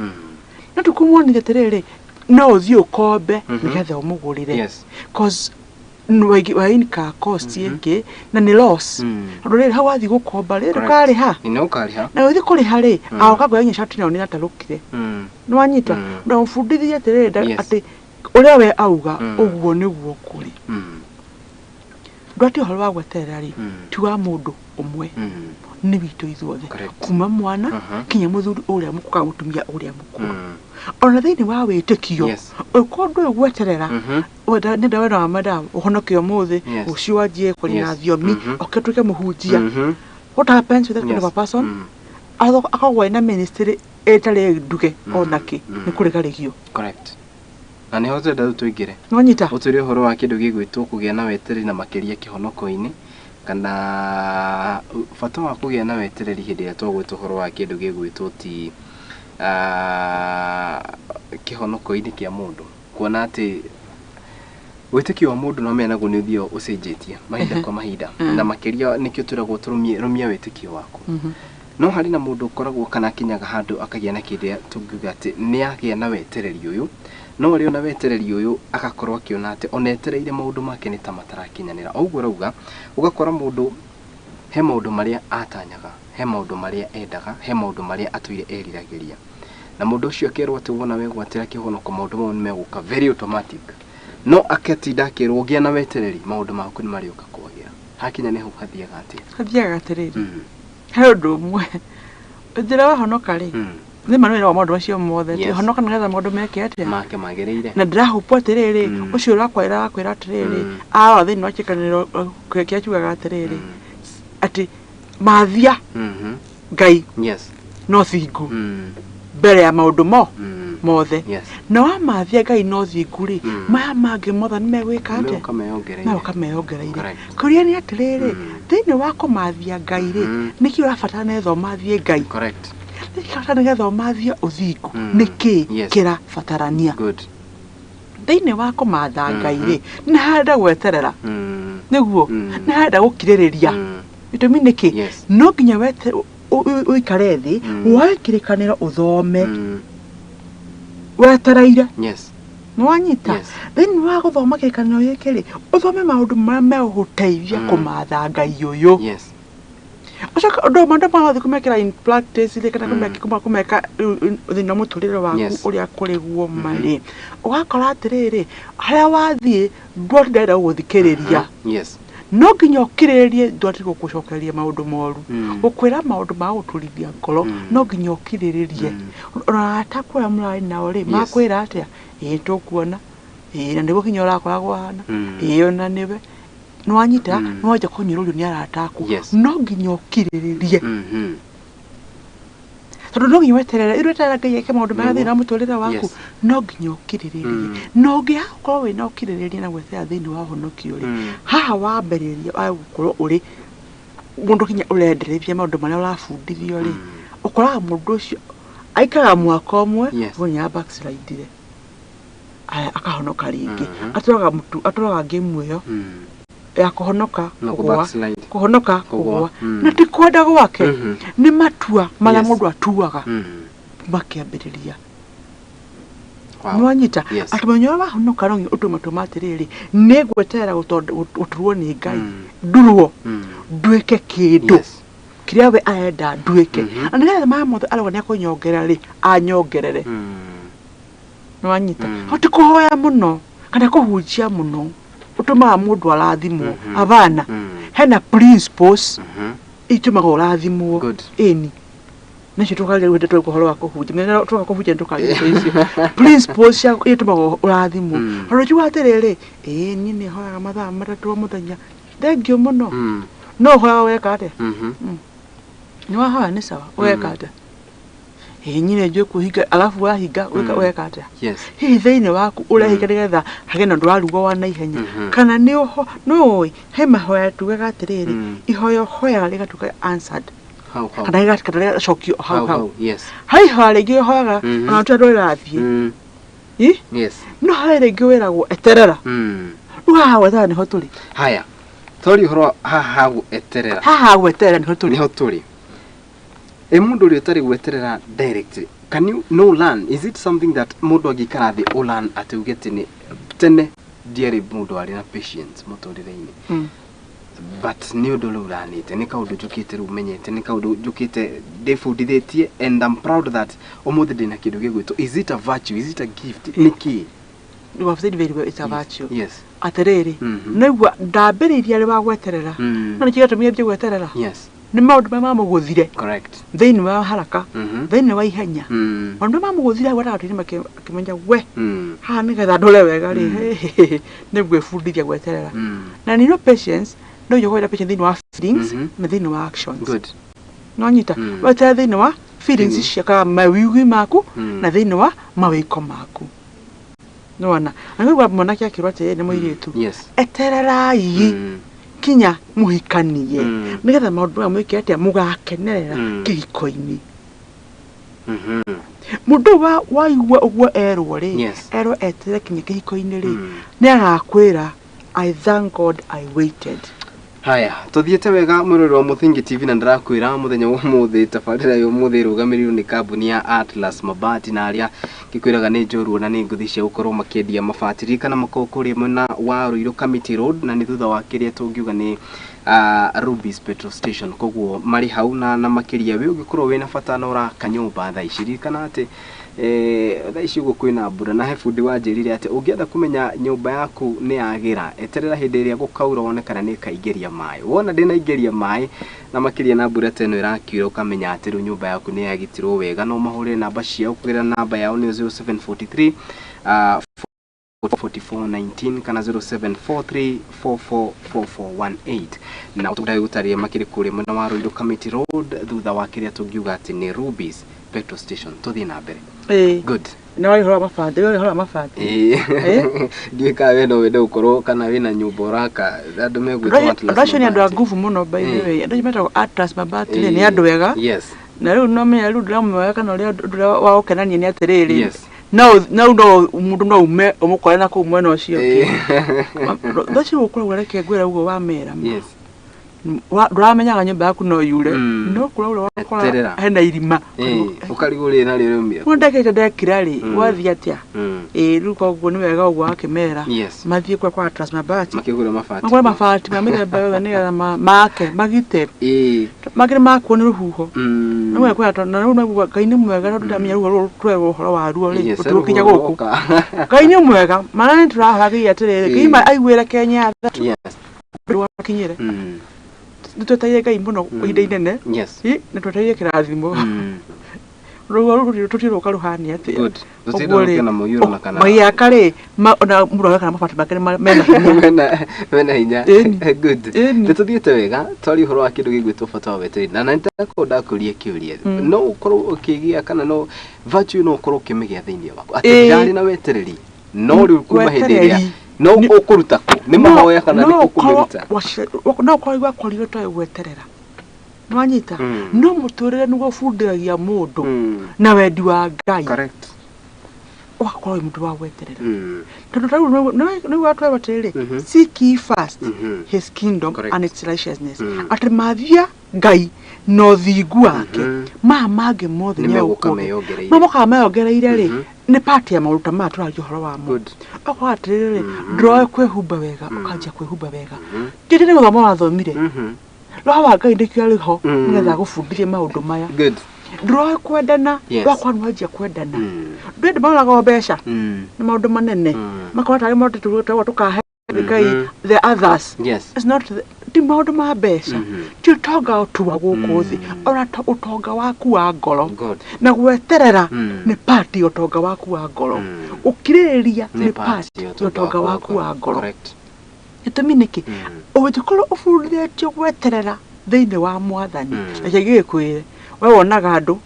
Speaker 2: No tũkũmuonithia atĩrĩrĩ, no ũthiĩ ũkombe nĩgetha ũmũgũrĩre, cause wa incur cost ĩngĩ na nĩ loss, tondũ rĩrĩ hau wathiĩ gũkomba rĩ, ndũkarĩha.
Speaker 1: Nĩ ũkarĩha.
Speaker 2: Na ũthiĩ kũrĩha rĩ, agoka kuoya nginya cati nayo nĩ ĩratarũkire. Nĩ wanyita? Ndamũbundithie atĩrĩrĩ, atĩ ũrĩa we auga, ũguo nĩguo kũrĩ. Ndwati ũhoro wa gweterera rĩ, ti wa mũndũ ũmwe, nĩ witũ ithuothe, kuma mwana kinya mũthuri ũrĩa mũkũrũ kana mũtumia ũrĩa mũkũrũ. Ona thĩinĩ wa wĩtĩkio, ũkorwo ndũĩ gweterera, wenda nenda wenda wa menda ũhonoke ũmũthĩ, rũciũ wanjie kwaria na thiomi, oke ũtuĩke mũhunjia. What happens with that kind of a person? Akoragwo ena ministry ĩtarĩ nduge onakĩ, nĩ kũregarĩgio.
Speaker 1: Correct. Na nĩho tũrenda rĩu tũingĩre.
Speaker 2: Nĩwanyita?
Speaker 1: Ũtwĩre ũhoro wa kĩndũ gĩgwĩtwo kũgĩa na wetereri na makĩria kĩhonoko-inĩ, kana bata wa kũgĩa na wetereri hĩndĩ ĩrĩa twagwĩta ũhoro wa kĩndũ gĩgwĩtwo ti kĩhonoko-inĩ kĩa mũndũ, kuona atĩ wĩtĩkio wa mũndũ no mena naguo nĩ ũthiaga ũcenjetie mahinda kwa mahinda, na makĩria nĩkĩo twĩragwo tũrũmie rũmia wĩtĩkio waku. No harĩ na mũndũ ũkoragwo kana akinyaga handũ akagĩa na kĩrĩa tũngiuga atĩ nĩ agĩa na wetereri ũyũ, no arĩ ona wetereri ũyũ agakorwo akĩona atĩ ona etereire maũndũ make nĩ ta matarakinyanĩra. O ũguo ũrauga, ũgakora mũndũ he maũndũ marĩa atanyaga, he maũndũ marĩa endaga, he maũndũ marĩa atũire eriragĩria, na mũndũ ũcio akerwo atĩ wona wegwatĩra kĩhonoko maũndũ mau nĩ megũka very automatic, no akatinda akĩrwo gĩa na wetereri, maũndũ maku nĩ marĩũka kwagĩra. Hakinya nĩ hau hathiaga atĩa?
Speaker 2: Hathiaga atĩrĩrĩ, he ũndũ ũmwe, njĩra wahonoka rĩ, nĩ ma nĩ wĩra wa maũndũ macio mothe. Honoka nĩgetha maũndũ meke atĩa?
Speaker 1: Make magĩrĩire.
Speaker 2: Na ndĩrahũpwo atĩrĩrĩ, ũcio ũrakwĩra akwĩra atĩrĩrĩ, arora thĩinĩ wa kĩkanĩro kĩrĩa kiugaga atĩrĩrĩ, atĩ mathia Ngai no thingu mbere ya maũndũ mo. Mothe.
Speaker 1: Yes.
Speaker 2: Na wamathia Ngai na ũthingu rĩ, maya mangĩ mothe nĩ megwĩka atĩa?
Speaker 1: Megũka meyongereire.
Speaker 2: Megũka meyongereire.
Speaker 1: Correct.
Speaker 2: Kũria nĩ atĩrĩrĩ, thĩinĩ wa kũmathia Ngai rĩ, nĩkĩ ũrabatara nĩgetha ũmathie Ngai?
Speaker 1: Correct.
Speaker 2: Nĩkĩ ũrabatara nĩgetha ũmathie ũthingu? Nĩkĩ
Speaker 1: Yes.
Speaker 2: kĩrabatarania?
Speaker 1: Good.
Speaker 2: Thĩinĩ wa kũmatha Ngai rĩ, nĩ harenda gweterera. Nĩguo, nĩ harenda gũkirĩrĩria. Gĩtũmi nĩkĩ?
Speaker 1: Yes.
Speaker 2: No nginya wete ũikare thĩ, woe kĩrĩkanĩro ũthome, wetereire.
Speaker 1: Yes.
Speaker 2: Nĩwanyita?
Speaker 1: Yes.
Speaker 2: Thĩinĩ wa gũthoma kĩrĩkanĩro gĩkĩ rĩ, ũthome maũndũ marĩa megũgũteithia kũmatha Ngai ũyũ.
Speaker 1: Yes.
Speaker 2: Ũcoke ũndũ ũmwe andũ marathiĩ kũmekĩra in practice rĩ, kana kũmeka thĩinĩ wa mũtũrĩre waku
Speaker 1: Yes.
Speaker 2: ũrĩa kũrĩ guo marĩ. Ũgakora atĩrĩrĩ, harĩa wathiĩ ndwati ndarenda gũgũthikĩrĩria.
Speaker 1: Yes.
Speaker 2: No nginya ũkirĩrĩrie ndwati gũgũcokeria maũndũ moru. Gũkwĩra maũndũ ma gũtũrithia ngoro, no nginya ũkirĩrĩrie. Ona arata aku arĩa mũrarĩ nao rĩ, makwĩra atĩa? Ĩĩ tũkuona. Ĩĩ na nĩguo kinya ũrakoragwo hana. Ĩĩ ona nĩwe. Nĩwanyita, nĩwanja kũnyũrũrio nĩ arata aku.
Speaker 1: Yes.
Speaker 2: No nginya ũkirĩrĩrie. Tondũ no nginya weterere, rĩu weterera Ngai eke maũndũ mega thĩinĩ wa mũtũrĩre waku,
Speaker 1: Yes.
Speaker 2: no nginya ũkirĩrĩrie. Na ũngĩaga gũkorwo wĩna ũkirĩrĩria na gweterera thĩinĩ wa ũhonokio rĩ, haha wambĩrĩria wa gũkorwo ũrĩ mũndũ kinya ũrendereithia maũndũ marĩa ũrabundithio rĩ, ũkoraga mũndũ ũcio aikaraga mwaka ũmwe,
Speaker 1: Yes.
Speaker 2: we nĩ backslide-ire. Aya, akahonoka rĩngĩ. Atũraga mũtu, atũraga game ĩyo ya kũhonoka,
Speaker 1: Na
Speaker 2: kũgũa,
Speaker 1: kũ-backslide.
Speaker 2: kũhonoka,
Speaker 1: Kũgũa.
Speaker 2: kũgũa. Na ti kwenda gwake, nĩ matua marĩa
Speaker 1: Yes.
Speaker 2: mũndũ atuaga makĩambĩrĩria.
Speaker 1: Wow.
Speaker 2: Nĩwanyita?
Speaker 1: Yes.
Speaker 2: Atĩ mũthenya ũrĩa wahonoka no nginya ũtue matua ma atĩrĩrĩ, nĩ ngweterera gũturwo nĩ Ngai, ndurwo, nduĩke kĩndũ
Speaker 1: Yes.
Speaker 2: kĩrĩa we arenda nduĩke. Na nĩgetha maya mothe arauga nĩ akũnyongerera rĩ, anyongerere. Nĩwanyita? Ti kũhoya mũno kana kũhunjia mũno ũtũmaga mũndũ arathimwo. Abana, hena principles itũmaga ũrathimwo.
Speaker 1: Good.
Speaker 2: Ĩni. Nacio tũkaria rĩu hĩndĩ tũrĩ ũhoro wa kũhunjia. Mĩthenya tũroka kũhunjia nĩtũkaria indo icio. Principles cia itũmaga ũrathimwo. Tondũ njugaga atĩrĩrĩ, ĩĩ niĩ nĩ hoyaga mathaa matatũ o mũthenya. Thengiũ mũno. No ũhoyaga ũgeka atĩa? Nĩ wahoya nĩ sawa, ũgeka atĩa? Ĩĩ niĩ nĩ njũĩ kwĩhinga, alafu wahinga ũgeka atĩa?
Speaker 1: Yes.
Speaker 2: Hihi thĩinĩ waku ũrehinga nĩgetha hagĩe na ũndũ warugwo wa naihenya. Kana nĩ ũĩ, he mahoya tugaga atĩrĩrĩ, ihoya ũhoyaga rĩgatuĩka answered.
Speaker 1: Hau hau.
Speaker 2: Kana rĩgacokio hau hau.
Speaker 1: Yes.
Speaker 2: Harĩ ihoya rĩngĩ ũhoyaga ona ũtarĩ ũrathiĩ. Ĩ?
Speaker 1: Yes.
Speaker 2: No harĩ rĩngĩ wĩragwo eterera. Rĩu haha gweterera nĩho tũrĩ.
Speaker 1: Haya. Twaria ũhoro haha gweterera.
Speaker 2: Haha gweterera nĩho tũrĩ.
Speaker 1: Nĩho tũrĩ. Ĩ mũndũ ũrĩa ũtarĩ gweterera directly, can you no learn? Is it something that mũndũ angĩikara thĩ ũ learn atĩ uge atĩ nĩ tene ndiarĩ mũndũ warĩ na patience mũtũrĩre-inĩ. But nĩ ũndũ rĩu ũranĩte, nĩ kaũndũ njũkĩte rĩu menyete, nĩ kaũndũ njũkĩte ndĩbundithĩtie and I'm proud that ũmũthĩ ndĩna kĩndũ gĩgwĩtwo, is it a virtue, is it a gift, nĩ kĩĩ?
Speaker 2: You have said very well, it's a virtue.
Speaker 1: Yes.
Speaker 2: Atĩrĩrĩ, nĩguo ndambĩrĩirie arĩ wa gweterera. No nĩkĩo gĩatũmire njie gweterera?
Speaker 1: Yes.
Speaker 2: Nĩ maũndũ marĩa mamũgũthire.
Speaker 1: Correct.
Speaker 2: Thĩinĩ wa haraka, thĩinĩ wa ihenya. Maũndũ marĩa mamũgũthire hau gatagatĩ-inĩ akĩmenya we, haha nĩgetha ndore wega rĩ, nĩ ngwĩbundithia gweterera. Na nĩ patience, no nginya ũkorwo na patience thĩinĩ wa feelings na thĩinĩ wa actions.
Speaker 1: Good.
Speaker 2: Nĩwanyita? Weterere thĩinĩ wa feelings cia kana mawĩigwi maku na thĩinĩ wa mawĩko maku. Nĩwona? Na nĩguo mwanake akĩrwo atĩrĩrĩ nĩ mũirĩtu.
Speaker 1: Yes.
Speaker 2: Etererai kinya mũhikanie nĩgetha maũndũ maya mwĩke atĩa mũgakenerera kĩhiko-inĩ. Mũndũ waigua ũguo erwo rĩ,
Speaker 1: Yes.
Speaker 2: erwo eterere kinya kĩhiko-inĩ rĩ, nĩ agakwĩra I thank God I waited.
Speaker 1: Haya, tuthiĩte wega mwĩrori wa Mũthingi TV na ndĩrakwĩra mũthenya wa ũmũthĩ tabarĩra ya ũmũthĩ ĩrũgamĩrĩirwo nĩ kambuni ya Atlas Mabati na arĩa ngĩkwĩraga nĩ njorua na nĩ ngũthi cia gũkorwo makĩendia mabati. Ririkana makoragwo kũrĩa mwena wa Ruiru Kamiti Road na nĩ thutha wa kĩrĩa tũngiuga nĩ Rubis Petrol Station. Koguo marĩ hau na makĩria we ũngĩkorwo wĩna bata na ũraka nyũmba thaa ici, ririkana atĩ thaa ici ũguo kwĩna mbura na he bundi wanjĩrire atĩ ũngĩenda kũmenya nyũmba yaku nĩ yagĩra, eterera hĩndĩ ĩrĩa gũkaura wone kana nĩ ĩkaingĩria maĩ. Wona ndĩnaingĩria maĩ na makĩria na mbura ta ĩno ĩrakiura ũkamenya atĩ rĩu nyũmba yaku nĩ yagitĩrwo wega. No mahũrĩre namba ciao kũgerera namba yao nĩ 0743 4419 kana 0743444418 na ũtũndagĩ gũtarĩria makĩria kũrĩa mwena wa Ruiru Kamiti Road thutha wa kĩrĩa tũngiuga atĩ nĩ Rubis Petrol Station. Tũthiĩ na mbere.
Speaker 2: Ĩĩ.
Speaker 1: Good.
Speaker 2: Na ũhoro wa mabati, ũhoro wa mabati.
Speaker 1: Ndiũĩ kana we no wende gũkorwo kana wĩna nyũmba ũraka andũ megwĩtwo Atlas
Speaker 2: Andũ acio nĩ andũ a
Speaker 1: Mabati.
Speaker 2: nguvu mũno, by the way. Andũ acio metagwo Atlas Mabati rĩ,
Speaker 1: Ĩĩ.
Speaker 2: nĩ andũ ega.
Speaker 1: Yes.
Speaker 2: Na rĩu no menya rĩu ndĩramwega kana ũrĩa ũndũ ũrĩa wa gũkenania nĩ atĩrĩrĩ,
Speaker 1: Yes.
Speaker 2: no no no mũndũ no ume ũmũkore na kũu mwena ũcio ũngĩ.
Speaker 1: Ĩĩ.
Speaker 2: Tha cio gũkũraura, reke ngwĩre ũguo wamera ma.
Speaker 1: Yes.
Speaker 2: Ndũramenyaga nyũmba yaku no yure, no kũraura wakora
Speaker 1: Eterera.
Speaker 2: hena irima.
Speaker 1: Ĩĩ, ũkarigwo rĩrĩ narĩo rĩumire.
Speaker 2: Wona ndekĩte ndekira rĩ, wathiĩ atĩa? Ĩĩ, rĩu koguo nĩ wega ũguo wakĩmera
Speaker 1: Yes.
Speaker 2: mathiĩ kwa kwa Atlas Mabati,
Speaker 1: Makĩgũra mabati.
Speaker 2: magũre mabati ma mĩthemba yothe nĩgetha make magite mangĩ nĩ makuo nĩ rũhuho. Nĩ wega kwĩra na rĩu naguo Ngai nĩ mwega tondũ ndamenya rũhuho rũrũ twerwo ũhoro waruo rĩ,
Speaker 1: Yes,
Speaker 2: rũtigũkinya
Speaker 1: rũhuho
Speaker 2: gũkũ.
Speaker 1: rwoka.
Speaker 2: Ngai nĩ mwega, mana nĩ tũrahagĩria atĩrĩrĩ, Ngai aiguĩre Kenya tha rwakinyĩre. Nĩ twetereire Ngai mũno ihinda inene.
Speaker 1: Yes.
Speaker 2: Ĩ, nĩ twetereire kĩrathimo. Rũhuho rũrũ tũtirũka rũhana atĩa.
Speaker 1: Good.
Speaker 2: Ũguo rĩ,
Speaker 1: Tũtirũke na mũiyũro na kana
Speaker 2: magĩaka rĩ, ona mũndũ agaka na mabati make mena hinya.
Speaker 1: Mena hinya.
Speaker 2: Ĩni.
Speaker 1: Good.
Speaker 2: Ĩni.
Speaker 1: Nĩ tũthiĩte wega twaria ũhoro wa kĩndũ gĩgwĩtwo bata wa wetereri na nĩndakorwo ndakũria kĩũria, no ũkorwo ũkĩgĩa kana no virtue no ũkorwo ũkĩmĩgĩa thĩinĩ waku atĩ ndirarĩ na wetereri no rĩu kuma hĩndĩ ĩrĩa
Speaker 2: Wetereri.
Speaker 1: no ũkũruta kũ nĩ mahoya kana nĩ
Speaker 2: No ũkorwo
Speaker 1: ũkũmĩruta?
Speaker 2: No ũkorwo wakorirwo ũtoĩ gweterera, nĩwanyita? No mũtũrĩre nĩguo ũbundithagia mũndũ na wendi wa Ngai,
Speaker 1: Correct.
Speaker 2: ũgakorwo wĩ mũndũ wa gweterera, tondũ ta rĩu nĩguo atwerwo atĩrĩrĩ, "Seek ye first his kingdom
Speaker 1: Correct.
Speaker 2: and its righteousness," atĩ mathia Ngai na ũthingu wake, maya mangĩ mothe
Speaker 1: Nĩ megũka
Speaker 2: nĩegũkũhe.
Speaker 1: meyongereire.
Speaker 2: Mamokaga meyongereire rĩ, nĩ part ya maũndũ ta maya tũraria ũhoro wamo.
Speaker 1: Good.
Speaker 2: Okorwo atĩrĩrĩ, ndũroĩ kwĩhumba wega, ũkanjia kwĩhumba wega. Tĩtĩ nĩ gũthoma wathomire, roho wa Ngai nĩkĩo arĩ ho nĩgetha agũbundithie maũndũ maya.
Speaker 1: Good.
Speaker 2: Ndũroĩ kwendana, wakwa nĩwanjia kwendana. Ndũrĩ maroraga mbeca nĩ maũndũ manene, makorwo tarĩ maũndũ tũragwo tũkahe Ngai the others.
Speaker 1: Yes.
Speaker 2: It's not ti maũndũ ma mbeca, ti ũtonga tu wa gũkũ thĩ, ona ũtonga waku wa ngoro.
Speaker 1: Good.
Speaker 2: Na gweterera nĩ part ya ũtonga waku wa ngoro. Ũkirĩrĩria nĩ part ya ũtonga waku wa ngoro.
Speaker 1: Correct.
Speaker 2: Gĩtũmi nĩkĩ? Ũngĩkorwo ũbundithĩtio gweterera thĩinĩ wa Mwathani, reke ngĩgĩkwĩre, we wonaga andũ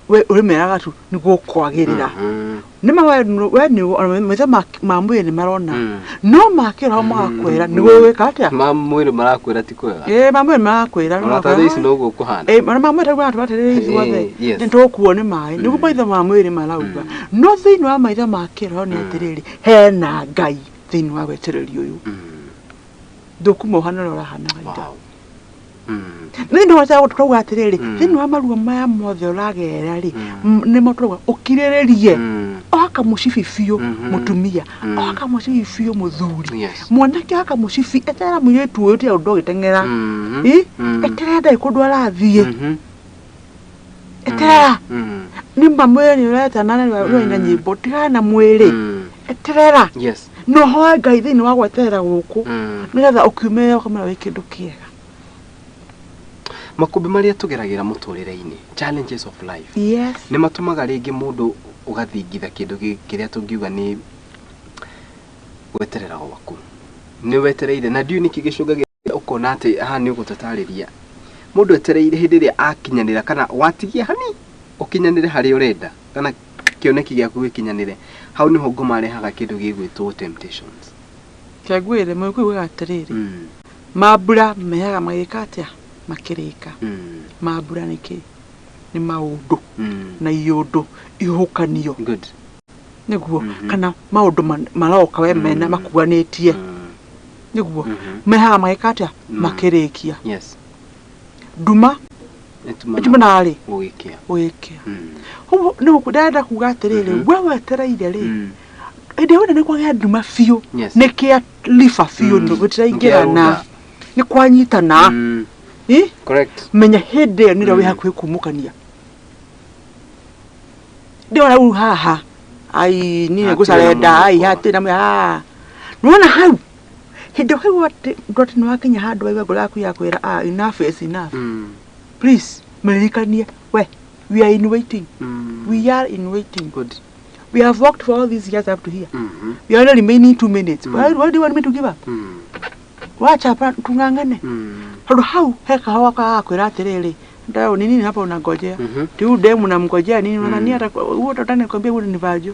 Speaker 2: we ũrĩmeraga tu nĩguo kwagĩrĩra. Nĩma we nĩ ona maitho ma mwĩrĩ nĩ marona, no ma kĩroho magakwĩra nĩguo gwĩka atĩa?
Speaker 1: Ma mwĩrĩ marakwĩra ti kwega.
Speaker 2: Ĩĩ, ma mwĩrĩ marakwĩra.
Speaker 1: Ona ta thaa ici noguo kũhana.
Speaker 2: Ĩĩ, ona ma mwĩrĩ rĩu atĩrĩrĩ, ithuothe
Speaker 1: Yes.
Speaker 2: nĩ tũgũkuo nĩ maĩ, nĩguo maitho ma mwĩrĩ marauga, no thĩinĩ wa maitho ma kĩroho nĩ atĩrĩrĩ, hena Ngai thĩinĩ wa wetereri ũyũ. Ndũkuma ũhana ũrĩa ũrahanaga ira.
Speaker 1: Wow.
Speaker 2: Thĩinĩ wa tũrauga atĩrĩrĩ, thĩinĩ wa maruo maya mothe ũragerera rĩ, nĩmo tũrauga ũkirĩrĩrie. Oha mũcibi biũ mũtumia, oha mũcibi biũ mũthuri, mwanake, oha mũcibi, eterera mũirĩtu ũyũ, tiga ũndũ ũgĩteng'era. Ĩ, eterera, ndarĩ kũndũ arathiĩ. Eterera. Nĩ ma mwĩrĩ nĩ ũretana na nĩ nyĩmbo, tigana na mwĩrĩ, eterera.
Speaker 1: Yes.
Speaker 2: Na ũhoe Ngai thĩinĩ wa gweterera gũkũ, nĩgetha ũkiumĩrĩra ũkamera wĩ kĩndũ kĩega.
Speaker 1: Makũmbĩ marĩa tũgeragĩra mũtũrĩre-inĩ, challenges of life,
Speaker 2: Yes.
Speaker 1: nĩ matũmaga rĩngĩ mũndũ ũgathingitha kĩndũ kĩrĩa tũngiuga nĩ gweterera gwaku. Nĩ wetereire na ndiũĩ nĩkĩ gĩcũngagĩrĩria ũkona atĩ haha nĩ ũgũtũtarĩria mũndũ etereire hĩndĩ ĩrĩa akinyanĩra kana watigia hani ũkinyanĩre harĩa ũrenda kana kĩoneki gĩaku gĩkinyanĩre, hau nĩho ngoma arehaga kĩndũ gĩgwĩtwo temptations.
Speaker 2: Kengwĩre mũgĩkũyũ ugaga atĩrĩrĩ, mambura mehaga magĩka atĩa? Makĩrĩka. Mambura nĩ kĩ? Nĩ maũndũ na iũndũ ihuhũkanio.
Speaker 1: Good.
Speaker 2: Nĩguo kana maũndũ maroka we mena makuanĩtie, nĩguo mehaga magĩka atĩa? Makĩrĩkia.
Speaker 1: Yes.
Speaker 2: Nduma
Speaker 1: Ĩtumanaga
Speaker 2: ĩtumanaga rĩ?
Speaker 1: Gũgĩkĩa.
Speaker 2: Gũgĩkĩa. Ũguo nĩ ndĩrenda kuga atĩrĩrĩ, we wetereire rĩ, hĩndĩ ĩyo nĩ kwagĩa nduma biũ,
Speaker 1: Yes.
Speaker 2: nĩ kĩa liba biũ, gũtiraingĩrana,
Speaker 1: Nĩkĩarũnda.
Speaker 2: nĩ kwanyitana. Ĩ?
Speaker 1: Correct.
Speaker 2: Menya hĩndĩ ĩyo nĩrĩo wĩ hakuhĩ kumũkania. Ndĩrona rĩu haha ai niĩ
Speaker 1: Hatirĩ na
Speaker 2: ngũcarenda ai
Speaker 1: mũhuko.
Speaker 2: hatirĩ na nĩwona hau hĩndĩ ĩyo waigua atĩ ndwati nĩ wakinya handũ waigua ngoro yaku yakwĩra, "Ah, enough is enough." Please mĩririkanie we are in waiting. We are in waiting.
Speaker 1: Good.
Speaker 2: We have worked for all these years up to here. We are only remaining 2 minutes. Why do you want me to give up? Wacha hapa tung'ang'ane. Tondũ hau he kahoa kagakwĩra atĩrĩrĩ, ndao ni nini hapa unangojea? Ti huyu demu unamngojea nini? Unadhania hata huo utanikwambia huyu ni vajo.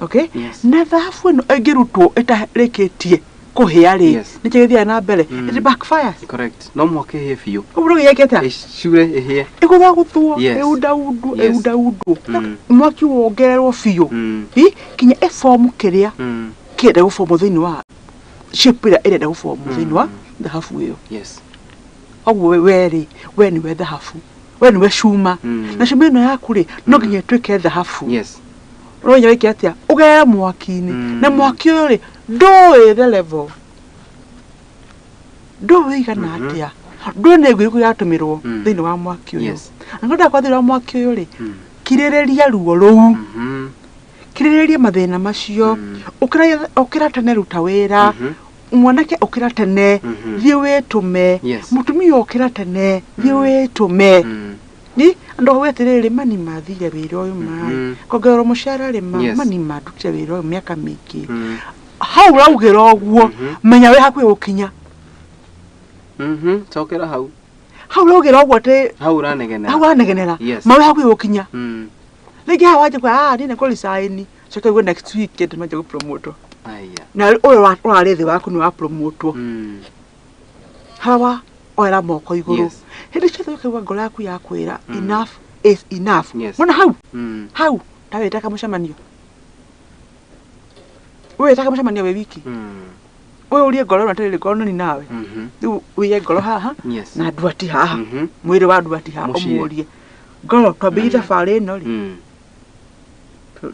Speaker 2: Okay.
Speaker 1: Yes.
Speaker 2: Na thahabu ĩno ĩngĩrutwo ĩtarĩkĩtie kũhĩa rĩ,
Speaker 1: Yes.
Speaker 2: nĩkĩo gĩthiaga na mbere, it backfires.
Speaker 1: Correct. No mũhaka ĩhĩe biũ.
Speaker 2: Ũguo gĩgeke atĩa?
Speaker 1: Ĩcure ĩhĩe.
Speaker 2: Ĩgũthagũthwo,
Speaker 1: Yes.
Speaker 2: ĩundaundwo,
Speaker 1: Yes.
Speaker 2: ĩundaundwo,
Speaker 1: Mm.
Speaker 2: mwaki wongererwo biũ,
Speaker 1: Mm.
Speaker 2: Hi, kinya ĩbomu kĩrĩa
Speaker 1: Mm.
Speaker 2: kĩrenda gũbomu thĩinĩ wa shape ĩrĩa ĩrenda gũbomu thĩinĩ wa
Speaker 1: Mm.
Speaker 2: thahabu ĩyo.
Speaker 1: Yes.
Speaker 2: Koguo we rĩ, we nĩwe thahabu, we nĩwe cuma,
Speaker 1: Mm.
Speaker 2: na cuma ĩno yaku rĩ, no nginya ĩtuĩke thahabu.
Speaker 1: Yes.
Speaker 2: No nginya wĩke atĩa? Ũgerere mwaki-inĩ.
Speaker 1: Mm.
Speaker 2: Na mwaki ũyũ rĩ, ndũĩ the level, ndũĩ igana
Speaker 1: Mhm.
Speaker 2: atĩa, ndũĩ nĩ ngũ irĩkũ iratũmĩrwo
Speaker 1: Mm.
Speaker 2: thĩinĩ wa mwaki ũyũ.
Speaker 1: Yes.
Speaker 2: Na ngwenda kwa thĩinĩ wa mwaki ũyũ rĩ,
Speaker 1: Mm.
Speaker 2: kirĩrĩria ruo rũu,
Speaker 1: Mhm.
Speaker 2: kirĩrĩria mathĩna macio,
Speaker 1: Mm.
Speaker 2: ũkĩra ũkĩra tene, ruta wĩra,
Speaker 1: Mhm.
Speaker 2: mwanake ũkĩra tene,
Speaker 1: Mhm.
Speaker 2: thiĩ wĩtũme,
Speaker 1: Yes.
Speaker 2: mũtumia ũkĩra tene, thiĩ
Speaker 1: Mm.
Speaker 2: wĩtũme.
Speaker 1: Mm.
Speaker 2: Ni andũ auge atĩrĩrĩ, mani mathire wĩra ũyũ maĩ
Speaker 1: Mhm.
Speaker 2: kongererwo mũcara rĩ, ma
Speaker 1: Yes.
Speaker 2: mani mandutire wĩra ũyũ mĩaka mĩingĩ.
Speaker 1: Mm.
Speaker 2: Hau ũraugĩra ũguo,
Speaker 1: Mhm.
Speaker 2: menya wĩ hakuhĩ gũkinya.
Speaker 1: Mhm. Cokera hau.
Speaker 2: Hau ũraugĩra ũguo atĩ
Speaker 1: Hau ũranegenera.
Speaker 2: hau ũranegenera,
Speaker 1: Yes.
Speaker 2: ma wĩ hakuhĩ gũkinya.
Speaker 1: Mm.
Speaker 2: Rĩngĩ haha wanjia kuga, ah, niĩ nĩ kũresign, coke uge next week ndĩ manjia gũpromotwo,
Speaker 1: Aya.
Speaker 2: na ũyũ ũrarĩ thĩ waku nĩ wapromotwo.
Speaker 1: Mm.
Speaker 2: Hawa oera moko igũrũ.
Speaker 1: Yes.
Speaker 2: Hĩndĩ ciothe ũkaigua ngoro yaku yakwĩra,
Speaker 1: Mm.
Speaker 2: enough is enough.
Speaker 1: Yes.
Speaker 2: Wona hau,
Speaker 1: Mm.
Speaker 2: hau ta wĩtaga mũcemanio, wĩtaga mũcemanio wĩ wiki,
Speaker 1: Mm.
Speaker 2: ũyũ ũrie ngoro ĩno atĩrĩrĩ, ngoro nĩ nawe,
Speaker 1: Mhm.
Speaker 2: rĩu ũige ngoro haha
Speaker 1: Yes.
Speaker 2: na nduati haha,
Speaker 1: Mhm.
Speaker 2: mwĩrĩ wa nduati haha,
Speaker 1: Mũciĩ.
Speaker 2: ũmũrie ngoro, twambĩrĩrie
Speaker 1: Mm.
Speaker 2: thabarĩ ĩno rĩ,
Speaker 1: Mm.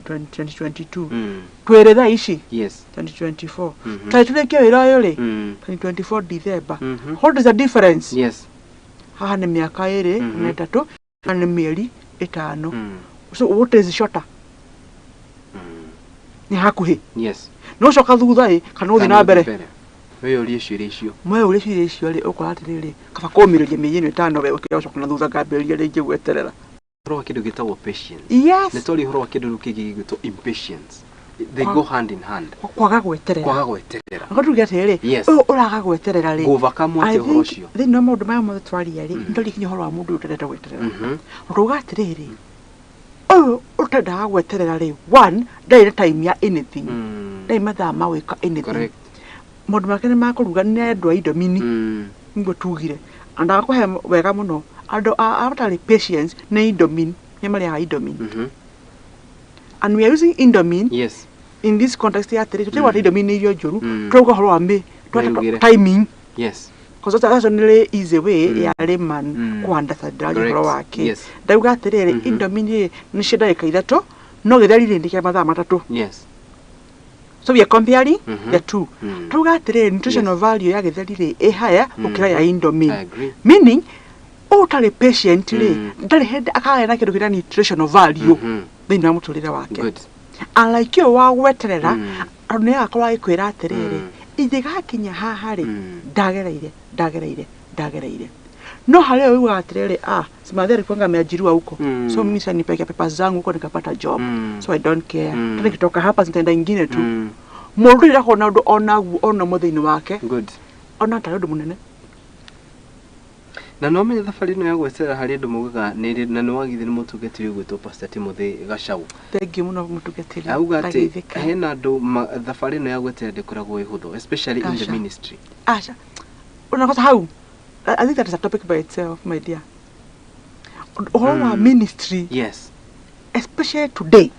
Speaker 2: 2022,
Speaker 1: Mm.
Speaker 2: twĩrĩ thaa ici
Speaker 1: Yes.
Speaker 2: 2024,
Speaker 1: Mhm.
Speaker 2: twarĩ tũrĩkie wĩra ũyũ rĩ,
Speaker 1: Mm.
Speaker 2: 2024 December.
Speaker 1: Mhm.
Speaker 2: What is the difference?
Speaker 1: Yes.
Speaker 2: Haha nĩ mĩaka ĩrĩ
Speaker 1: Mhm.
Speaker 2: na ĩtatũ, haha nĩ mĩeri 5.
Speaker 1: Mm.
Speaker 2: So what is shorter?
Speaker 1: Mm.
Speaker 2: Nĩ hakuhĩ.
Speaker 1: Yes.
Speaker 2: No coka thutha ĩ, kana ũthiĩ na mbere?
Speaker 1: Wĩyũrie ciũria icio.
Speaker 2: Mwe ũrĩa ciũria icio rĩ, ũkora atĩrĩrĩ, kaba kũmĩrĩria mĩeri ĩno 5, we ũkĩra gũcoka na thutha ngambĩrĩria rĩngĩ gweterera.
Speaker 1: Ũhoro wa kĩndũ gĩtagwo patience.
Speaker 2: Yes.
Speaker 1: Nĩ twaria ũhoro wa kĩndũ rĩu kĩngĩ gĩgwĩtwo impatience. They
Speaker 2: Kwa-
Speaker 1: go hand in hand.
Speaker 2: Kwaga gweterera.
Speaker 1: Kwaga gweterera.
Speaker 2: Ngo tuge atĩrĩrĩ,
Speaker 1: Yes.
Speaker 2: ũyũ ũraga gweterera rĩ,
Speaker 1: Ngũvakamu
Speaker 2: I
Speaker 1: atĩa ũhoro
Speaker 2: think
Speaker 1: ũcio?
Speaker 2: thĩinĩ wa maũndũ maya mothe twaria rĩ,
Speaker 1: Mm.
Speaker 2: nĩtwaria kinya ũhoro wa mũndũ ũyũ ũtendete gweterera.
Speaker 1: Mhm.
Speaker 2: Ũkauga atĩrĩrĩ, ũyũ ũtendaga gweterera rĩ, one, ndarĩ na time ya anything,
Speaker 1: Mm.
Speaker 2: ndarĩ mathaa ma gwĩka anything.
Speaker 1: Correct.
Speaker 2: Maũndũ make nĩ makũruga, nĩ andũ a indomini.
Speaker 1: Mm.
Speaker 2: Nĩguo tugire andakũhe wega mũno, andũ a matarĩ patience nĩ indomine, nĩ marĩaga indomine.
Speaker 1: Mhm.
Speaker 2: And we are using indomine
Speaker 1: Yes.
Speaker 2: in this context ya atĩrĩ, tũtirauga atĩ indomine nĩ irio njũru,
Speaker 1: Mm.
Speaker 2: tũrauga ũhoro wa mĩ
Speaker 1: Mĩrugĩre.
Speaker 2: timing,
Speaker 1: Yes.
Speaker 2: because that's only easy way
Speaker 1: Mm.
Speaker 2: ya layman
Speaker 1: Mm.
Speaker 2: kũ-understand ũhoro
Speaker 1: Correct.
Speaker 2: wake.
Speaker 1: Yes.
Speaker 2: Ndauga atĩrĩrĩ,
Speaker 1: Mhm.
Speaker 2: indomine rĩ, nĩ cia ndagĩka 3, no gĩtheri rĩ, nĩ kĩa mathaa 3.
Speaker 1: Yes.
Speaker 2: So we are comparing
Speaker 1: Mhm.
Speaker 2: the two.
Speaker 1: Mm.
Speaker 2: Tauga atĩrĩrĩ, nutritional
Speaker 1: Yes.
Speaker 2: value ya gĩtheri rĩ, ĩ haya
Speaker 1: Mm.
Speaker 2: gũkĩra ya indomine.
Speaker 1: I agree.
Speaker 2: Meaning Ũtarĩ patient rĩ, ndarĩ hĩndĩ akagĩa na kĩndũ kĩrĩa nutritional value thĩinĩ wa mũtũrĩre wake. Unlike ũyũ wa gweterera, tondũ nĩ agakorwo agĩkwĩra atĩrĩrĩ, ingĩgakinya haha rĩ, ndagereire, ndagereire, ndagereire. No harĩa ũyũ ugaga atĩrĩrĩ, ah, si mathe alikuwanga ameajiriwa huko, so mimi sasa nipeke papers zangu huko nikapata job, so I don't care. Tena nikitoka hapa nitaenda ingine tu. Mũndũ ũrĩa akona ũndũ onaguo ona thĩinĩ wake, ona tarĩ ũndũ mũnene.
Speaker 1: Na no menye thabarĩ ĩno ya gweterera harĩ andũ maugaga nĩ ĩrĩ, na nĩ wagithi nĩ mũtungatĩri ũgwĩtwo Pastor Timothy Gachau.
Speaker 2: Thengiũ mũno mũtungatĩri.
Speaker 1: Auga atĩ
Speaker 2: Ndageithĩka.
Speaker 1: Hena andũ thabarĩ ĩno ya gweterera ndĩkoragwo ĩ hũthũ, especially in the
Speaker 2: Aca.
Speaker 1: ministry.
Speaker 2: Aca, unakosa hau. I think that is a topic by itself, my dear. Ũhoro wa ministry, especially today,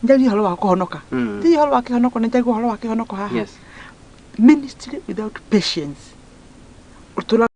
Speaker 2: njarie ũhoro wa kũhonoka, njarie ũhoro wa kĩhonoko, nĩ njarie ũhoro wa kĩhonoko haha. Ministry without patience, ũtũra